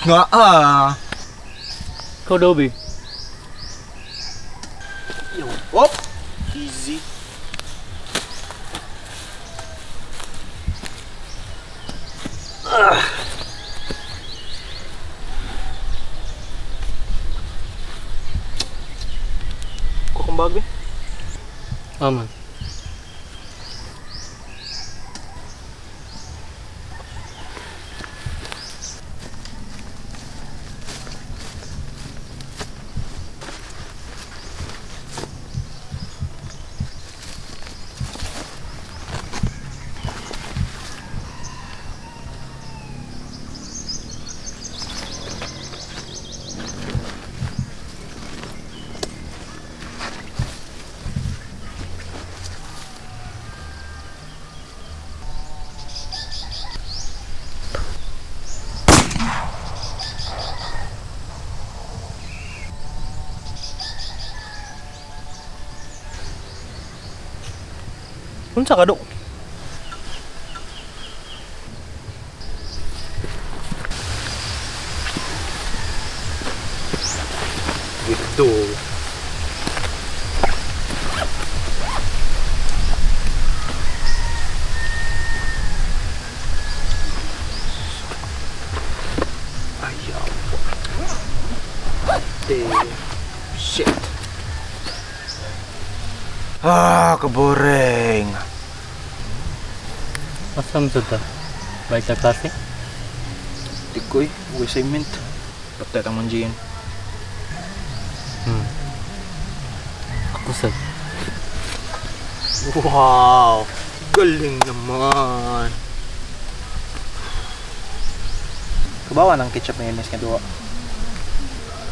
Nga ah. Ikaw daw, be. Op! Easy. Ah. Kukong bag, be? Aman. Unsa ka do? Gitu. Ayaw. Damn. Shit. Ah, kaboring. Asam sa ta? Balik sa klase? Tikoy, uwi assignment. Patay tang manjiin. Ako sad. Wow! Galing naman! Kabawa ng ketchup mayonnaise nga duwa.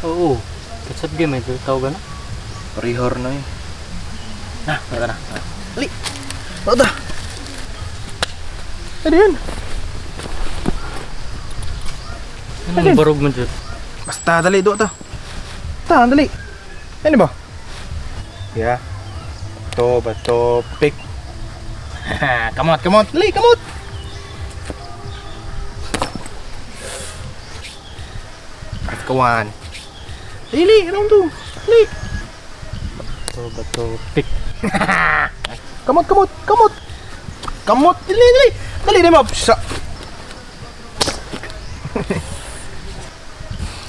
Oo. Ketchup game, may tawag na. Parihor na eh. Na, wala na. Ali! Wala! Ano yun? Anong barog man dyan? Basta, dali, duwa ta. Ta, dali. Ano ba? Yeah. To, bato, pick. Kamot, kamot. Dali, kamot! At kawan. Dali, round two. Dali. Bato, bato, pick. Kamot, kamot, kamot. Kamot, dali, dali. Dali, dali, mo. Sa.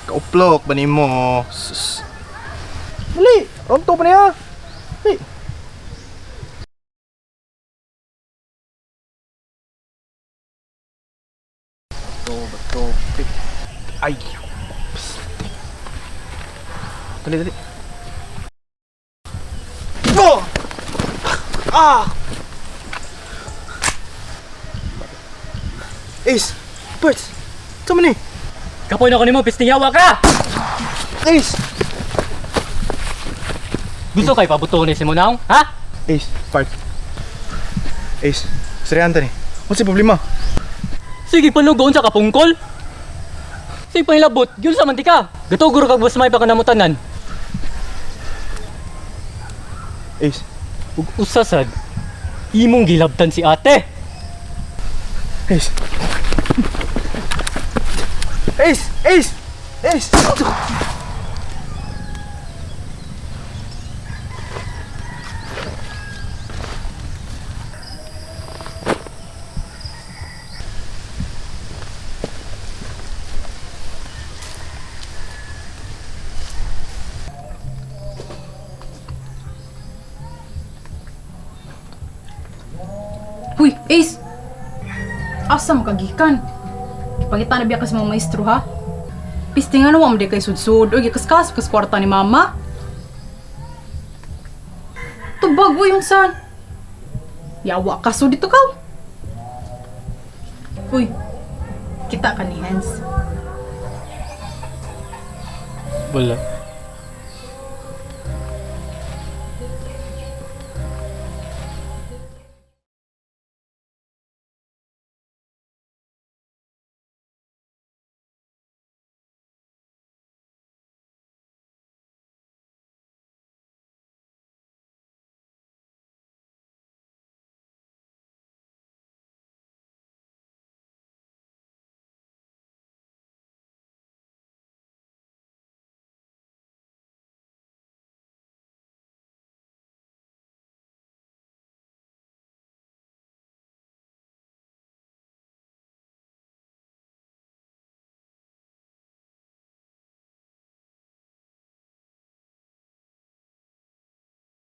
Kauplok ba ni mo? Sus. Dali, round two pa niya. Dali. Bato, bato, pick. Ay. Psst. Dali, dali. Oh! Ah! Ace! Parts! Tama ni! Kapoy na ko nimo, pisting yawa ka! Ace! Gusto kay pabuto ni si Munaong, ha? Ace, Parts. Ace, Sir Anthony, what's the problema? Sige panugon sa kapungkol. Sige panilabot, yun sa mantika. Gatuguro kag bus may pa kanamutanan. Ace, Ug usasad, imong gilabtan si ate. Ace! Ace! Ace! Ace! Huy, Ace! Asa mo kagikan? Ipangita na biya ka sa mga maestro, ha? Pisti nga nawa mo di kay sudsud. Uy, gikaskas kas kwarta ni mama. Tubag, uy, unsan? Yawa ka, so dito ka. Uy, kita ka ni Hans. Wala.